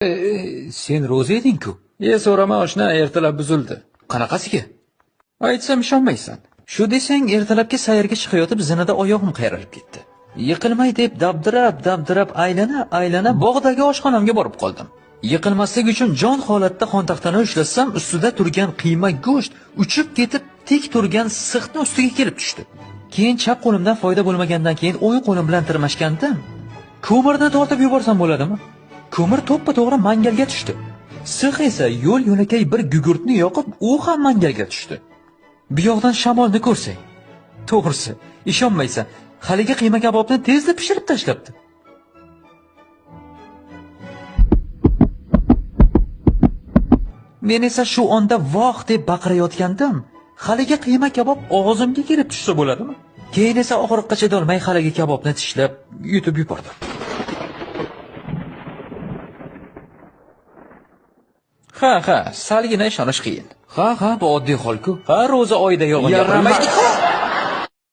Sen ro'za eding-ku. So'rama oshna, ertalab buzildi. Qanaqasiga? Aytsam ishonmaysan. Shu desang, ertalabki sayrga chiqayotib zinada oyog'im qayrilib ketdi. Yiqilmay deb dabdirab aylana bog'dagi oshxonamga borib qoldim. Yiqilmaslik uchun jon holatda xontaxtani ushlatsam, ustida turgan qiyma go'sht uchib ketib, tik turgan sixni ustiga kelib tushdi. Keyin chap qo'limdan foyda bo'lmagandan keyin o'ng qo'lim bilan tirmashgandim. Ko'mirni tortib yuborsam bo'ladimi? Ko'mir to'ppa-to'g'ri mangalga tushdi. Six esa yo'l yo'lakay bir gugurtni yoqib, u ham mangalga tushdi. Bu yoqdan shamolni ko'rsang, to'g'risi, ishonmaysan, haligi qiyma kabobni tezda pishirib tashlabdi. Men esa shu onda voh deb baqirayotgandim. Haligi qiyma kabob og'zimga kelib tushsa bo'ladimi? Keyin esa og'riqqa chidolmay haligi kabobni tishlab yutib yubordim. Ha, salgina ishonish qiyin. Ha, bu oddiy hol-ku. Ha, ro'za oyida yolg'on gapirmaydi.